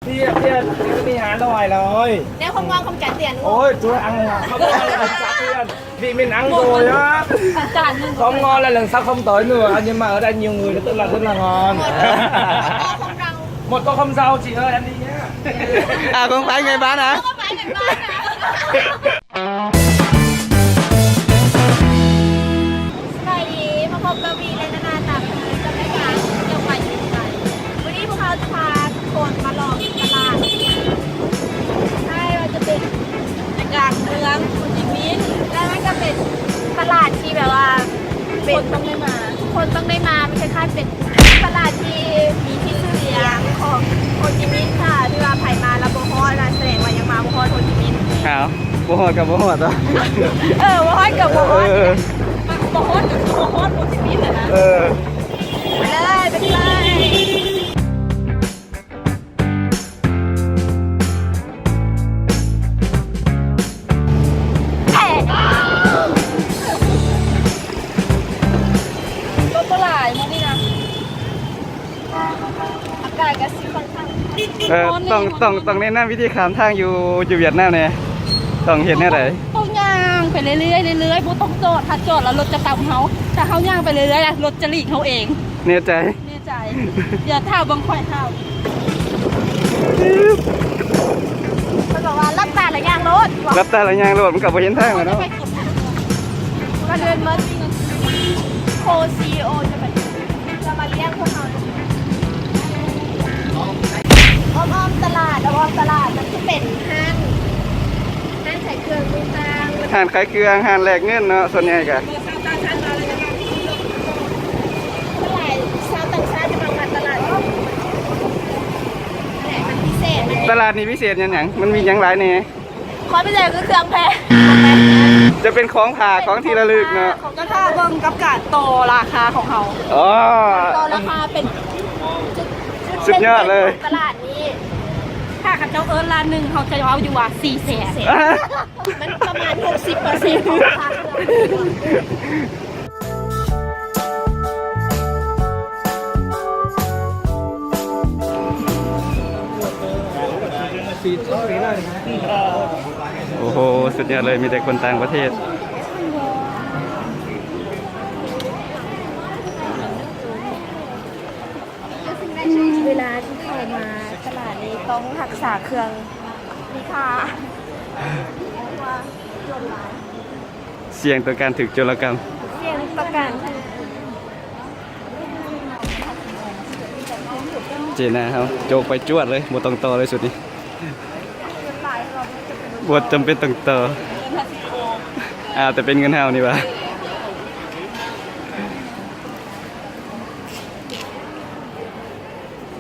Tiền, tiền, cái này hả, lòi, lòi. Nếu không ngon không trả tiền, đúng không? Ôi, tôi ăn là không ngon là không trả tiền. Vì mình ăn rồi á. Không ngon là lần sau không tới nữa. Nhưng mà ở đây nhiều người, tức là rất là ngon. Một tô không rau. Một tô không rau, chị ơi, ăn đi nhá. À, không phải người bán hả? Không phải người bán hả? ສະບາຍດີ ມາພົບກັບວີ ແລະ ນານາ ຕາມເຄີຍກັບລາຍການທ່ຽວໄປເຮັດໄປ. ມື້ນີ້ພວກເຮົາຈະພາທຸກຄົນມາລອງຕະຫຼາດ ໃຊ່ ວ່າຈະເປັນໃນກາງເມືອງໂຮຈິມິນ ແລະ ມັນກໍເປັນຕະຫຼາດທີ່ແບບວ່າ ເປັນ ຄົນຕ້ອງໄດ້ມາ ຄົນຕ້ອງໄດ້ມາ ມັນຄ້າຍໆເປັນຕະຫຼາດທີ່ມີຊື່ສຽງຂອງໂຮຈິມິນ. ຖ້າທີ່ວ່າໃຜມາແລ້ວບໍ່ຮອດນະ ສະແດງວ່າຍັງມາບໍ່ຮອດໂຮຈິມິນ. ອ້າວ ບໍ່ຮອດກໍບໍ່ຮອດເນາະ. ເອີ ບໍ່ຮອດກໍບໍ່ຮອດ ເອີ ບໍ່ຮອດກໍຄືບໍ່ຮອດໂຮຈິມິນຫັ້ນນະ. ເອີ ໄປເລີຍ ໄປເລີຍ. ແພະ ລົດບໍ່ຫຼາຍມື້ນີ້ນະ ອາກາດກໍຊິຄ່ອນຂ້າງ ເອີ ຕ້ອງ ຕ້ອງ ຕ້ອງແນະນຳວິທີຂ້າມທາງຢູ່ ຢູ່ຫວຽດນາມແດ່ ຕ້ອງເຮັດແນວໃດ? ຕ້ອງຍ່າງໄປເລື້ອຍໆ ເລື້ອຍໆ ບໍ່ຕ້ອງຈອດ ຖ້າຈອດແລ້ວລົດຈະຕຳເຮົາ ຖ້າເຮົາຍ່າງໄປເລື້ອຍໆ ລົດຈະຫຼີກເຮົາເອງ. ແນ່ໃຈ? ແນ່ໃຈ. ດຽວຖ້າເບິ່ງຂ້ອຍເຂົ້າ ເພິ່ນບອກວ່າ ຫຼັບຕາແລ້ວຍ່າງໂລດ ຫຼັບຕາແລ້ວຍ່າງໂລດ ມັນກໍບໍ່ເຫັນທາງແລ້ວເນາະ. ກ່ອນອື່ນໝົດ ໂຄຊີໂອຈະມາ ຈະມາລ້ຽງພວກເຮົາ ອ້ອມໆຕະຫຼາດ ອ້ອມໆຕະຫຼາດ ມັນຈະເປັນຮ້ານ ຮ້ານຂາຍເຄື່ອງຕ່າງໆ ຮ້ານຂາຍເຄື່ອງ ຮ້ານແລກເງິນເນາະ ສ່ວນໃຫຍ່ກະ ສ່ວນຫຼາຍຊາວຕ່າງຊາດຈະມາຕະຫຼາດ ແລະ ມັນພິເສດ ຕະຫຼາດນີ້ພິເສດຫຍັງ? ມັນມີຫຍັງຫຼາຍແດ່? ຄວາມພິເສດຄືເຄື່ອງແພງ ຈະເປັນຂອງຝາກ ຂອງທີ່ລະລຶກເນາະ ຈະຖ້າເບິ່ງກັບການຕໍ່ລາຄາຂອງເຮົາ. ອໍ ຕໍ່ລາຄາເປັນຈຸດ ຈຸດ ສຸດຍອດເລີຍ ຕະຫຼາດນີ້ ຖ້າເຂົາເຈົ້າເອີ້ນລ້ານໜຶ່ງ ເຮົາຈະເວົ້າຢູ່ວ່າສີ່ແສນ ມັນປະມານຫົກສິບເປີເຊັນຂອງລາຄາເຄື່ອງ. ໂອ້ໂຫ ສຸດຍອດເລີຍ ມີແຕ່ຄົນຕ່າງປະເທດ. ເວລາທີ່ເຂົ້າມາຕະຫຼາດນີ້ ຕ້ອງຮັກສາເຄື່ອງມີຄ່າ ເພາະວ່າໂຈນຫຼາຍ. ສ່ຽງຕໍ່ການຖືກໂຈລະກຳ ສ່ຽງຕໍ່ການຖືກ ເຈນາເຮົາໂຈກໄປຈວດເລີຍ ບໍ່ຕ້ອງຕໍ່ເລີຍຊຸດນີ້ ບໍ່ຈຳເປັນຕ້ອງຕໍ່ ອ້າວ ແຕ່ເປັນເງິນເຮົານີ້ຫວາ.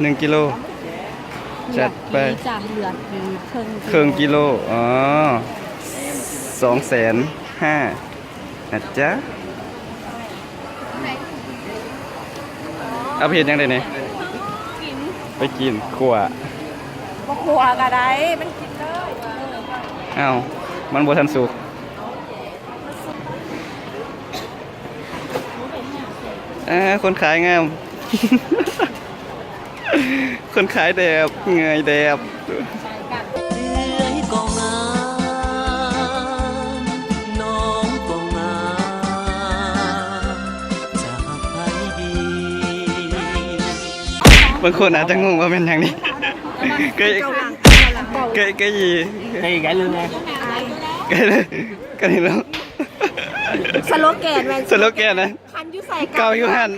ໜຶ່ງກິໂລ ຈັດໄປ ຈາກເຫຼືອຄືເຄິ່ງ ເຄິ່ງກິໂລ ອໍ ສອງແສນຫ້ານະຈ໊ະ. ເອົາໄປເຮັດຫຍັງໄດ້ນີ້? ໄປກິນ ຂົ້ວ ບໍ່ຂົ້ວກໍໄດ້ ມັນກິນເລີຍ. ອ້າວ ມັນບໍ່ທັນສຸກ. ອ່າ ຄົນຂາຍງາມ ຄົນຂາຍແດບ ເງີຍແດບ. ເອື້ອຍກໍງາມ ນ້ອງກໍງາມ ຈາກໃຜດີ. ບາງຄົນອາດຈະງົງວ່າແມ່ນຫຍັງນີ້ ເກຍ ເກຍ ເກຍ ເກຍ ໄກເລີຍ ໄກເລີຍ ໄກເລີຍ. ສະໂລແກນແມ່ນ ສະໂລແກນນະ ຄັນຢູ່ໃສເກົ່າຢູ່ຫັ້ນ.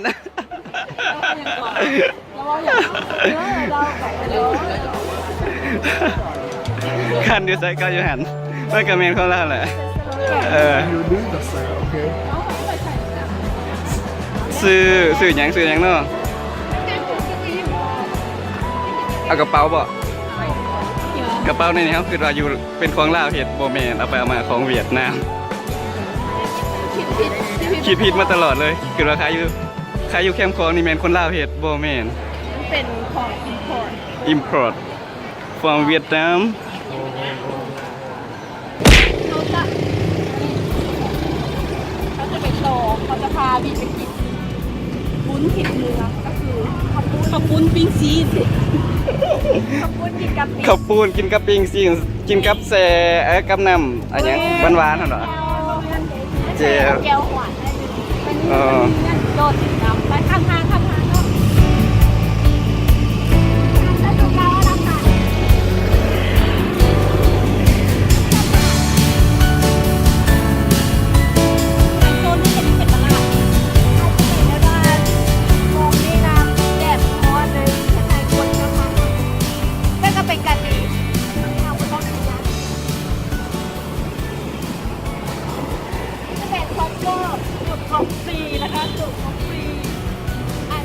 ຄັນຢູ່ໃສເກົ່າຢູ່ຫັ້ນ ມັນກໍແມ່ນຂອງລາວແຫຼະ. ເອີ ຊື້ ຊື້ຫຍັງ ຊື້ຫຍັງເນາະ? ເອົາກະເປົາບໍ? ກະເປົາໃນນີ້ເຮົາຄິດວ່າຢູ່ ເປັນຂອງລາວເຮັດ ບໍ່ແມ່ນ ເອົາໄປເອົາມາຂອງຫວຽດນາມ. ຄິດຜິດ ຄິດຜິດມາຕະຫຼອດເລີຍ ຄິດວ່າຂາຍຢູ່ ຂາຍຢູ່ແຄມຂອງນີ້ແມ່ນຄົນລາວເຮັດ ບໍ່ແມ່ນ ມັນເປັນຂອງ import import from Vietnam. ເຮົາຈະ ເຮົາຈະໄປຕໍ່ ເຮົາຈະພາບີໄປກິນບຸນທິດເມືອງ ກໍຄື ເຂົ້າປຸ້ນ ເຂົ້າປຸ້ນປີ້ງຊີ້ນ ເຂົ້າປຸ້ນກິນກັບປີ້ງ ເຂົ້າປຸ້ນກິນກັບປີ້ງຊີ້ນ ກິນກັບແຊ ເອີ ກັບນ້ຳ ອັນຫຍັງ ເອີ ຫວານໆ ຫັ້ນເນາະ ແຈ່ວ ແຈ່ວຫວານ ເອີ ໂດດ ໄປຂ້າງທາງ ຂ້າງທາງເນາະ ໂຊນນີ້ເປັນ ເປັນຕະຫຼາດ ເຮົາຈະໄປແບບວ່າ ມອງແມ່ນ້ຳແບບມ່ວນເລີຍ ຄລ້າຍໆ ຄົນເຂົ້າມາ ແຕ່ກໍເປັນການດີ ເຮົາບໍ່ຕ້ອງເສຍເວລາ. ຈະເປັນ Costco ສູດຂອງຟຣີນະຄະ ສູດຂອງຟຣີ ອັນ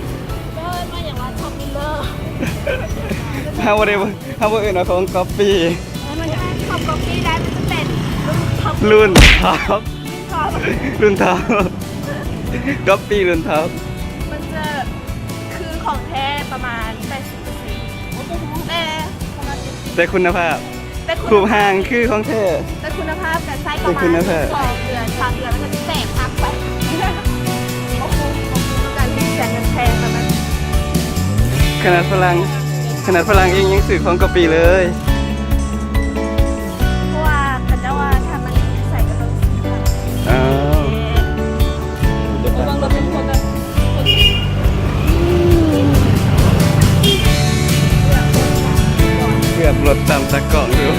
ເອີ້ນວ່າຫຍັງວະ Top Miller ເຮົາບໍ່ໄດ້ ເຮົາບໍ່ເອີ້ນວ່າຂອງກັອບປີ້ ເອີ ມັນຈະເປັນຂອງກັອບປີ້ໄດ້ ມັນຈະເປັນລຸ້ນ Top ລຸ້ນ Top ລຸ້ນ Top ກັອບປີ້ລຸ້ນ Top ມັນຈະຄືຂອງແທ້ປະມານແປດສິບເປີເຊັນ ແຕ່ ແຕ່ຄຸນນະພາບ ແຕ່ຄຸນນະພາບ ຮູບຮ່າງຄືຂອງແທ້ ແຕ່ຄຸນນະພາບກະໃຊ້ປະມານ ແຕ່ຄຸນນະພາບ ສອງເດືອນ ສາມເດືອນ ມັນກະຊິແຕກຫັກໄປ ບໍ່ຄຸ້ມ ບໍ່ຄຸ້ມກັນ ແພງ ມັນແພງປານນັ້ນ ຂະໜາດຝຣັ່ງ ຂະໜາດຝຣັ່ງເອງຍັງຊື້ຂອງກັອບປີ້ເລີຍ ເພາະວ່າເຂົາເຈົ້າວ່າຖ້າມັນຢູ່ໃສກະຕ້ອງຊື້ ເອີ ລະວັງລົດເປັນຄົນນະ ເກືອບລົດຕຳຕາກ້ອງຢູ່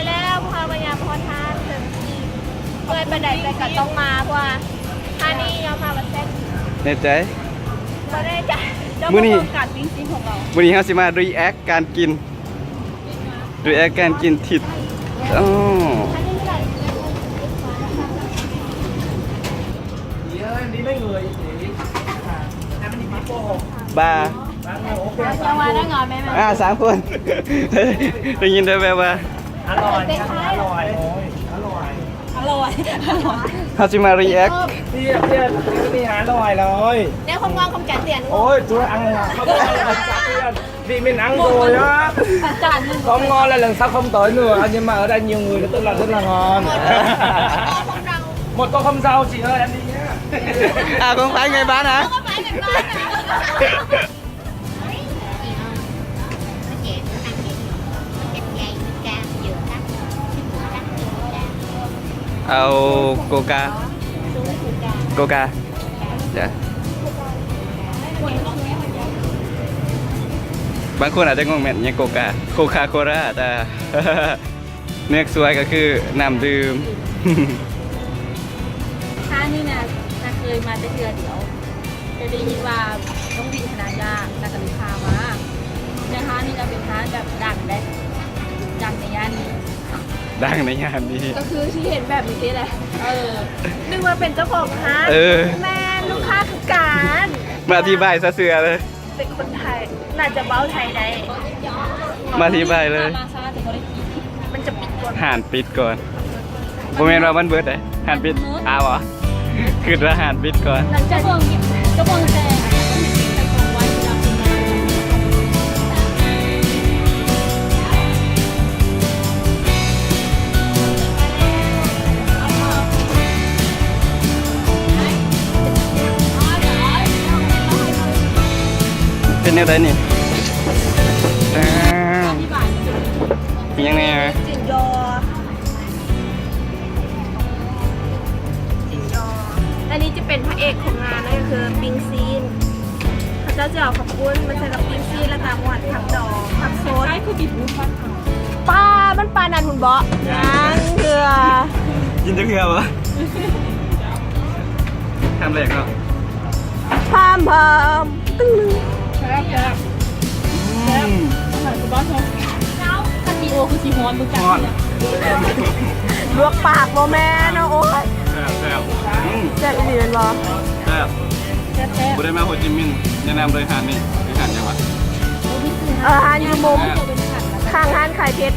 ແລ້ວ ແລ້ວພວກເຮົາກະຍ່າງໄປຮອດຮ້ານເຕີມອີກ ເມື່ອຍປານໃດແຕ່ກະຕ້ອງມາ ເພາະວ່າຮ້ານນີ້ຍອມຮັບວ່າແຊບ ແນ່ໃຈ? ບໍ່ແນ່ໃຈ ມື້ນີ້ ການປີ້ງຊີ້ນຂອງເຮົາ ມື້ນີ້ເຮົາຊິມາຣີແອັກການກິນ ຣີແອັກການກິນທິດ ອໍ ບາ ອາ ສາມຄົນ ໄດ້ຍິນແຕ່ແບບວ່າ ອະລ່ອຍ ອະລ່ອຍ ໂອ້ຍ ອະລ່ອຍ ອະລ່ອຍ ເຮົາຊິມາຣີແອັກ ເຊບ ເຊບ ນີ້ອະລ່ອຍເລີຍ ແນວຄວາມງາມຄວາມຈັນຕຽນ ໂອ້ຍ ຈຸອັງ ເຂົາບໍ່ໄດ້ຈັນຕຽນ Vì mình ăn rồi á. Không ngon là lần sau không tới nữa, nhưng mà ở đây nhiều người nó tức là rất là ngon. Một tô không rau chị ơi, ăn đi nhá. À, không phải người bán hả? Không phải người bán hả? ເອົາໂກກາ ໂກກາ ຈ້ະ ບາງຄົນອາດຈະງົງແມ່ນຫຍັງໂກກາ ໂຄຄາໂຄລາ ຈ້ະ ເໜືອກສວຍກໍຄືນ້ຳດື່ມ. ຮ້ານນີ້ນະ ນາເຄີຍມາແຕ່ເທື່ອດຽວ ແຕ່ໄດ້ຍິນວ່ານ້ອງວິນຫັ້ນນະຢາກ ແລ້ວກໍລູກຄ້າມາ ແຕ່ຮ້ານນີ້ນະເປັນຮ້ານແບບດັງເດ້ ດັງໃນຍ່ານນີ້. ດັງໃນຍາມນີ້ ກໍຄືທີ່ເຫັນແບບນີ້ແຫຼະ ເອີ ນຶກວ່າເປັນເຈົ້າຂອງຮ້ານ ເອີ ແມ່ນ ລູກຄ້າຄືກັນ ມາອະທິບາຍຊະເຊື່ອເລີຍ ເປັນຄົນໄທ ໜ້າຈະເວົ້າໄທໄດ້ ມາອະທິບາຍເລີຍ ມາຊ້າຈະບໍ່ໄດ້ກິນ ມັນຈະປິດກ່ອນ ຮ້ານປິດກ່ອນ ບໍ່ແມ່ນວ່າມັນເບິດເດ້ ຮ້ານປິດ ອ້າວ ຄິດວ່າຮ້ານປິດກ່ອນ ຈະເບິ່ງ ຈະເບິ່ງແຕ່ ເປັນແນວໃດນີ້? ອ່າ ມີຫຍັງແດ່? ອັນນີ້ຈະເປັນພະເອກຂອງງານ ນັ້ນກໍຄືປີ້ງຊີ້ນ ເຂົາເຈົ້າຈະເອົາເຂົ້າປຸ້ນມາໃສ່ກັບປີ້ງຊີ້ນ ແລ້ວກໍໝວນຜັກດອງ ຜັກສົດ ຄ້າຍໆຄືບີດຮູດບ້ານເຮົາ ປາ ມັນປານນັ້ນພຸ້ນເບາະ ຍັງເທື່ອ ກິນຈັກເທື່ອບໍ່? ຄຳແລກເນາະ ພາມ ພາມ ຕຶ້ງ ແຊບ ແຊບ ອືມ ອາຫານບ້ານເຮົາ ໂອ້ ຄືຊິຮ້ອນ ເບິ່ງຈາກ ຮ້ອນ ລວກປາກບໍ່ແມ່ນເນາະ ໂອ້ຍ ແຊບ ແຊບ ອືມ ແຊບອີ່ຫຼີແມ່ນບໍ່? ແຊບ ແຊບ ແຊບ ບໍ່ໄດ້ມາໂຮຈິມິນ ແນະນຳໂດຍຮ້ານນີ້ ຮ້ານຫຍັງວະ? ເອີ ຮ້ານຢູ່ມຸມ ແຊບ ຂ້າງຮ້ານຂາຍເຜັດ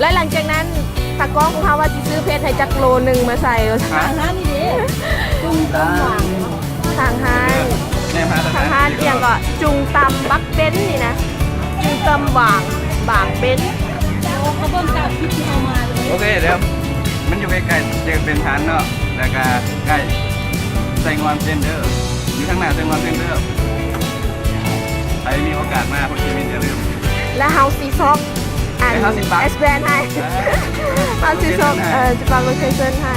ແລະ ຫຼັງຈາກນັ້ນ ຕາກ້ອງຂອງເຮົາວ່າຊິຊື້ເຜັດໃຫ້ຈັກໂລໜຶ່ງມາໃສ່ ຮະ? ທາງຮ້ານນີ້ເດ້ ຈຸງຕຳຫວາງ ທາງຮ້ານ ແນມຫາ ທາງຮ້ານອີ່ຫຍັງເກາະ ຈຸງຕຳບັກເບັນນີ້ນະ ຈຸງຕຳຫວາງ ບາງເບັນ ໂອ້ ເຂົາເບິ່ງຕາມຄລິບທີ່ເຮົາມາເລີຍ ໂອເຄ ດຽວ ມັນຢູ່ໃກ້ໆ ຈະເປັນຮ້ານເນາະ ແລ້ວກະໃກ້ໄຊງ່ອນເຊັນເດີ ຢູ່ທາງໜ້າໄຊງ່ອນເຊັນເດີ. ໃຜມີໂອກາດມາໂຮຈິມິນຢ່າລືມ. ແລ້ວເຮົາຊິຊອກອັນ ແລ້ວເຮົາຊິປັກ ແອັດເດຣສໃຫ້ ເອີ ເຮົາຊິຊອກ ໂລເຄຊັນໃຫ້ ເອີ ຊິປັກໂລເຄຊັນໃຫ້.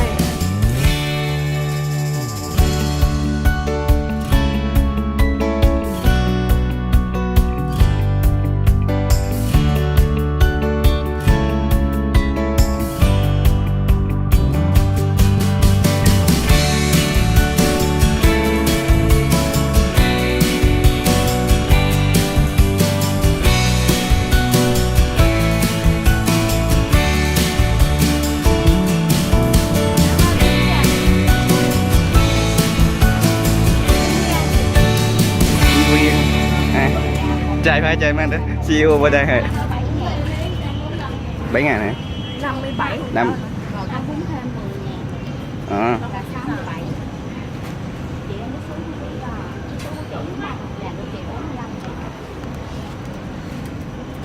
ຈ່າຍໃຜຈ່າຍມັນເດີ ຊີອີໂອບໍ່ຈ່າຍໃຫ້. ໃບງານນະ ນຳໄປໃບ ນຳ ອໍ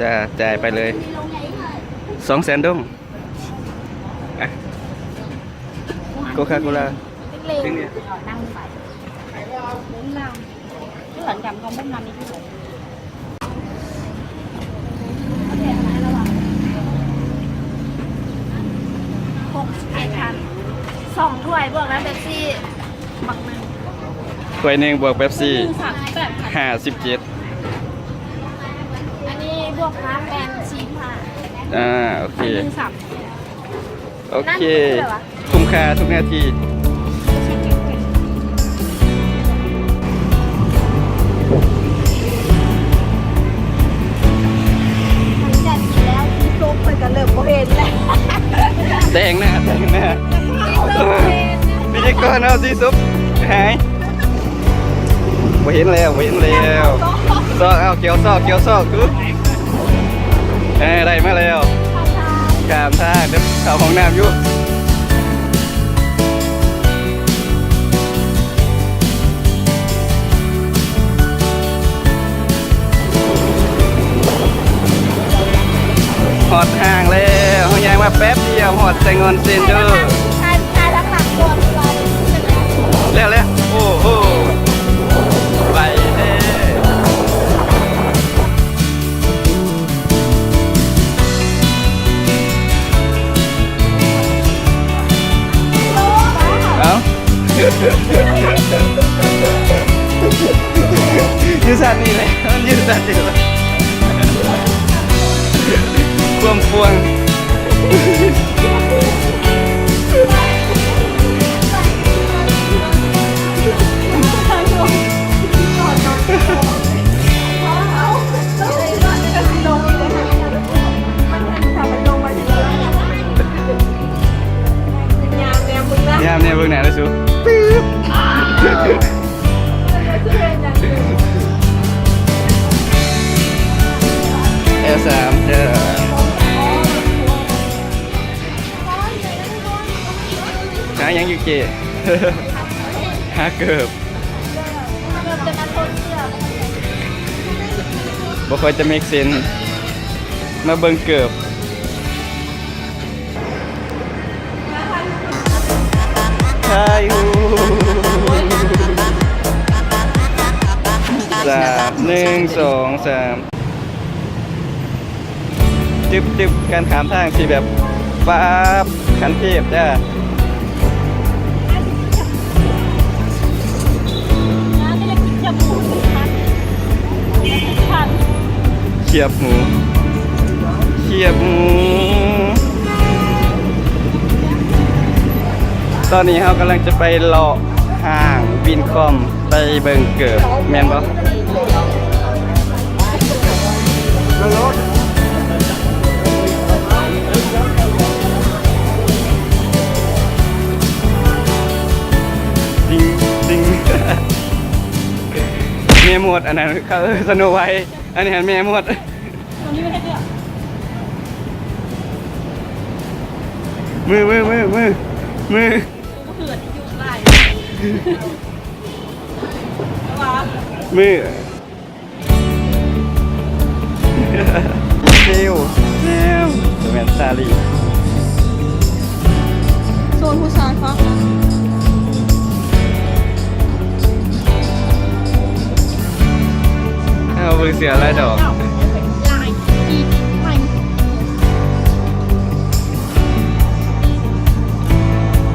ຈ້າ ຈ່າຍໄປເລີຍ ສອງແສນດົງ. ອ່ະ ໂຄຄາໂຄລາ ເລັງ ເລັງ ຫົກສິບເອັດພັນ ສອງຖ້ວຍບວກແລ້ວເປັບຊີບັກໜຶ່ງ ຖ້ວຍໜຶ່ງບວກເປັບຊີ ໜຶ່ງສາມສິບແປດພັນ ຫ້າສິບເຈັດ. ອັນນີ້ບວກມາເປັນສີ່ສິບຫ້າ ອ່າ ໂອເຄ ອັນໜຶ່ງສາມສິບ ໂອເຄ ຄຸ້ມຄ່າທຸກນາທີ. ຫຼັງຈາກກິນແລ້ວ ທີ່ສົບເພິ່ນກໍເລີ່ມບໍ່ເຫັນແລ້ວ ແຕ່ງໜ້າ ແຕ່ງໜ້າ ພິທີກອນເຮົາທີ່ສົບຫາຍ ບໍ່ເຫັນແລ້ວ ບໍ່ເຫັນແລ້ວ ຊອກເອົາ ກຽວຊອກ ກຽວຊອກ ເອີ ໄດ້ມາແລ້ວ ຂ້າມທາງ ຂ້າມທາງ ເດີ ເຂົ້າຫ້ອງນ້ຳຢູ່. ຮອດຫ້າງແລ້ວ ເຮົາຍ່າງມາແປັບດຽວ ຮອດໄຊງ່ອນເຊັນເດີ. ແລ້ວ ແລ້ວ ໂອ້ໂຫ ໄວແທ້. ເອົ້າ ຢູ່ຊັ້ນນີ້ແຫຼະ ມັນຢູ່ຊັ້ນນີ້ແຫຼະ ຄວາມປ່ວງ. ຍາມແນມເບິ່ງໜ້າເດີສູ ແອວສາມເດີ. ຫາຫຍັງຢູ່ເຈ້? ຫາເກີບ. ບໍ່ຄ່ອຍຈະເມກເຊັນ ມາເບິ່ງເກີບ. ຖ່າຍຮູບ ສາມ ໜຶ່ງ ສອງ ສາມ. ຈຶບ ຈຶບ ການຂ້າມທາງທີ່ແບບ ປາບ ຂັ້ນເທບຈ້າ. ຄຽບໝູ ຄຽບໝູ. ຕອນນີ້ເຮົາກຳລັງຈະໄປເລາະຫ້າງວິນຄອມ ໄປເບິ່ງເກີບ ແມ່ນບໍ່? ຕິງ ຕິງ ແມ່ມົດ ອັນນັ້ນເຂົາເອີ້ນສະໂນໄວ ອັນນີ້ຫັ້ນແມ່ມົດ. ມື ມື ມື ມື ມື ມື ເຊວ ເຊວ ແມ່ນຊາລີ. ໂຊນຜູ້ຊາຍຟັງນະ. ເຮົາເບິ່ງເສືອລາຍດອກ.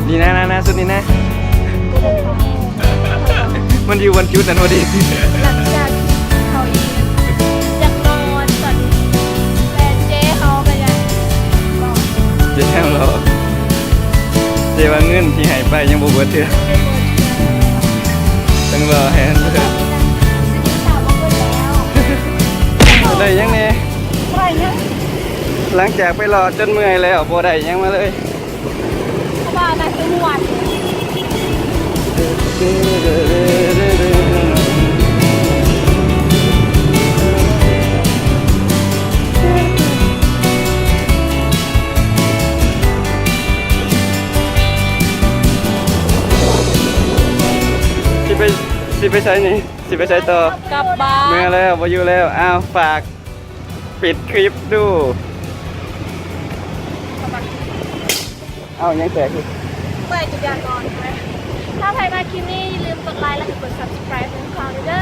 ນີ້ນະ ນະ ນະ ຊຸດນີ້ນະ. ມັນຢູ່ວັນຈຸດນັ້ນພໍດີ. ຫຼັງຈາກທີ່ເຂົາອີກ ຢາກນອນ ຕອນນີ້ແຟນເຈ້ເຮົາກໍຍັງບອກ ເຈ້ຍັງລໍ ເຈ້ວ່າເງິນທີ່ໃຫ້ໄປຍັງບໍ່ເບິດເທື່ອ. ຕ້ອງລໍໃຫ້ມັນເບິດ. ອັນນີ້ສາວບໍ່ເບິດແລ້ວ. ໄດ້ຫຍັງແດ່? ບໍ່ໄດ້ຫຍັງ. ຫຼັງຈາກໄປລໍຈົນເມື່ອຍແລ້ວ ບໍ່ໄດ້ຫຍັງມາເລີຍ. ເພາະວ່າມັນຄືມ່ວນ. ຊິໄປ ຊິໄປໃສນີ້? ຊິໄປໃສຕໍ່? ກັບບ້ານ. ເມືອແລ້ວ ບໍ່ຢູ່ແລ້ວ. ອ້າວ ຝາກປິດຄລິບດູ. ເອົາຫຍັງແຕກອີກ? ແຕກຢູ່ດຽວກ່ອນ. ຖ້າໃຜມັກຄລິບນີ້ ຢ່າລືມກົດໄລ ແລະ ກົດ Subscribe ໃຫ້ພວກເຮົາເດີ.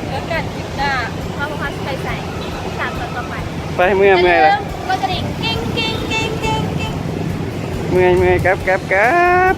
ເຈີກັນຄລິບໜ້າ ວ່າພວກເຮົາຊິໄປໃສ. ຕິດຕາມຕອນຕໍ່ໄປ. ໄປ ເມື່ອຍ ເມື່ອຍແລ້ວ. ຢ່າລືມກົດກະດິ່ງ ກິ້ງ ກິ້ງ ກິ້ງ ກິ້ງ ກິ້ງ. ເມື່ອຍ ເມື່ອຍ ກັບ ກັບ ກັບ.